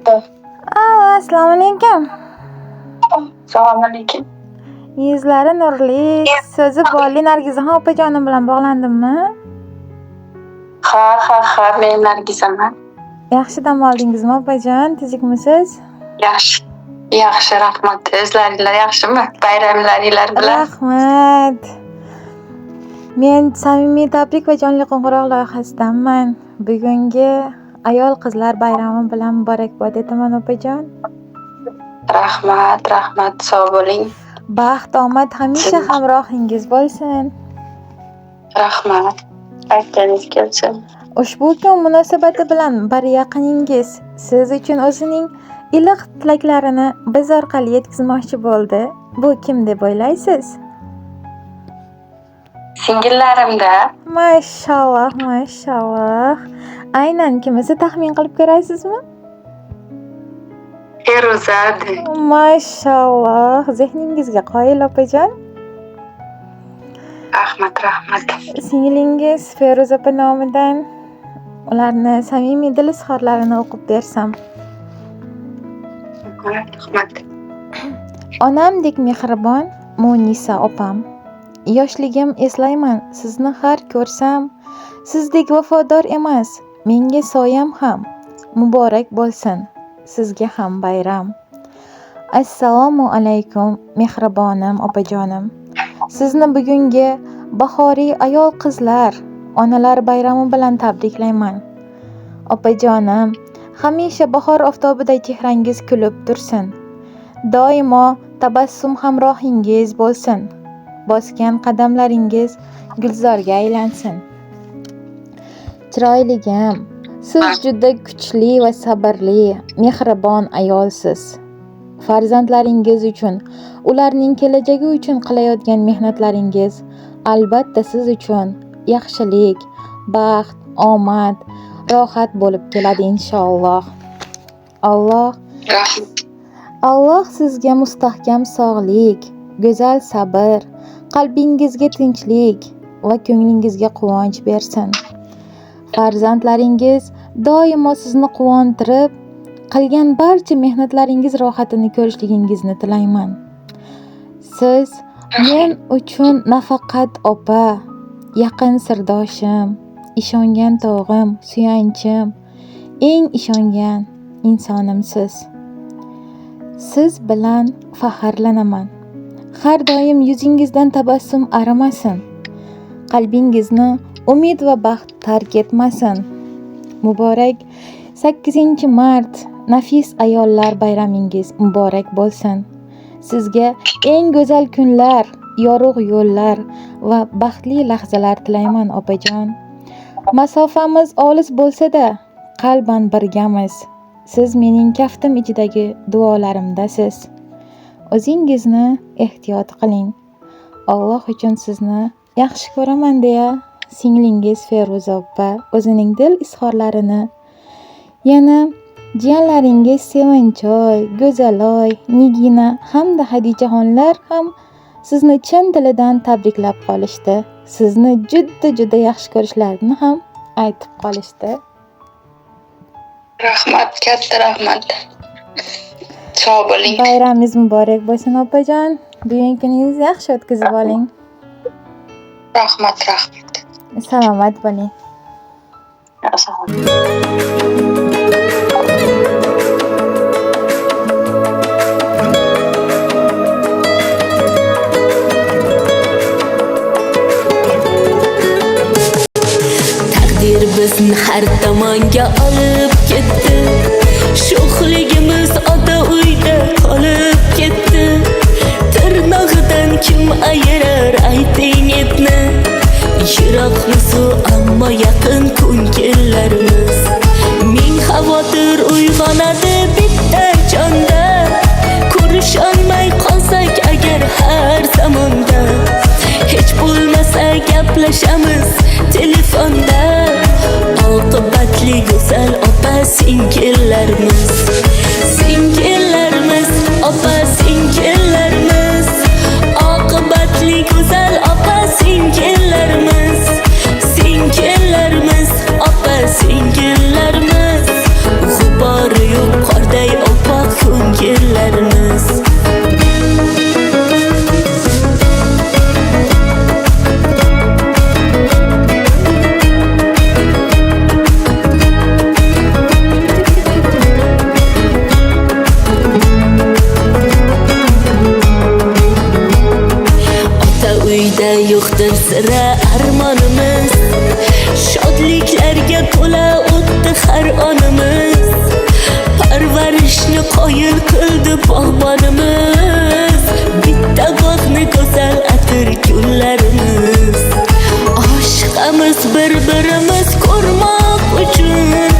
Alo, assalomu alaykum. Assalomu alaykum. Yuzlari nurli, so'zi bolli Nargizaxon opajonim bilan bog'landimmi? Ha, ha, ha, men Nargizaman. Yaxshi dam oldingizmi opajon? Tuzukmisiz? Yaxshi. Yaxshi, rahmat. O'zlaringlar yaxshimi? Bayramlaringlar bilan. Rahmat. Men samimiy tabrik va jonli qo'ng'iroq loyihasidanman. Bugungi ayol qizlar bayrami bilan muborakbod etaman opajon. Rahmat, rahmat. Sog' bo'ling. Baxt, omad hamisha hamrohingiz bo'lsin. Rahmat. Aytganingiz kelsin. Ushbu kun munosabati bilan bir yaqiningiz siz uchun o'zining iliq tilaklarini biz orqali yetkazmoqchi bo'ldi. Bu kim deb o'ylaysiz? Singillarimda. Mashalloh, mashalloh. Aynan kimisi taxmin qilib ko'rasizmi? Feruza. Mashalloh, zehningizga qoyil opajon. Rahmat, rahmat. Singlingiz Feruza opa nomidan ularni samimiy dil izhorlarini o'qib bersam. Rahmat. Onamdek mehribon Munisa opam. Yoshligim eslayman, sizni har ko'rsam, sizdek vafodor emas, menga soyam ham. Muborak bo'lsin, sizga ham bayram. Assalomu alaykum, mehribonim opajonim. Sizni bugungi bahoriy ayol qizlar, onalar bayrami bilan tabriklayman. Opajonim, hamisha bahor oftobiday chehrangiz kulib tursin. Doimo tabassum hamrohingiz bo'lsin. Bosgan qadamlaringiz gulzorga aylansin. Chiroyligim, siz juda kuchli va sabrli, mehribon ayolsiz. Farzandlaringiz uchun, ularning kelajagi uchun qilayotgan mehnatlaringiz albatta siz uchun yaxshilik, baxt, omad, rohat bo'lib keladi inshaalloh. Alloh sizga mustahkam sog'lik, go'zal sabr, qalbingizga tinchlik va ko'nglingizga quvonch bersin. Farzandlaringiz doimo sizni quvontirib, qilgan barcha mehnatlaringiz rohatini ko'rishligingizni tilayman. Siz men uchun nafaqat opa, yaqin sirdoshim, ishongan tog'im, suyanchim, eng ishongan insonimsiz. Siz bilan faxrlanaman. Har doim yuzingizdan tabassum arimasin. Qalbingizni umid va baxt tark etmasin. Muborak 8-mart nafis ayollar bayramingiz muborak bo'lsin. Sizga eng go'zal kunlar, yorug' yo'llar va baxtli lahzalar tilayman opajon. Masofamiz olis bo'lsa-da, qalban birgamiz. Siz mening kaftim ichidagi duolarimdasiz. O'zingizni ehtiyot qiling. Alloh uchun sizni yaxshi ko'raman deya singlingiz Feruza opa o'zining dil izhorlarini yana jiyanlaringiz Sevinchoy, Go'zaloy, Nigina hamda Hadichaxonlar ham sizni chin dilidan tabriklab qolishdi. Sizni juda-juda yaxshi ko'rishlarini ham aytib qolishdi. Rahmat, katta rahmat. Sog' bo'ling. Bayramingiz muborak bo'lsin opajon. Bugungi kuningizni yaxshi o'tkazib oling. Rahmat, rahmat. Salomat bo'ling. Salomat. Taqdir bizni har tomonga olib ketdi. Sho'xligimiz ota uyda qolib ketdi. Tirnog'idan kim ayirar ayting etni. Yiroqmiz-u ammo yaqin ko'ngillarimiz. Ming xavotir uyg'onadi bitta jonda. Ko'risholmay qolsak agar har zamonda. Hech bo'lmasa gaplashamiz telefonda. Oqibatli go'zal opa singillarimiz. Singillarimiz, opa singillarimiz. Oqibatli go'zal opa singillarimiz. Singillarimiz, opa singillarimiz. G'ubori yo'q qorda osmonimiz. Parvarishni qoyil qildi bog'bonimiz. Bitta bog'ni go'zal atir gullarimiz. Oshiqamiz bir-birimiz ko'rmoq uchun.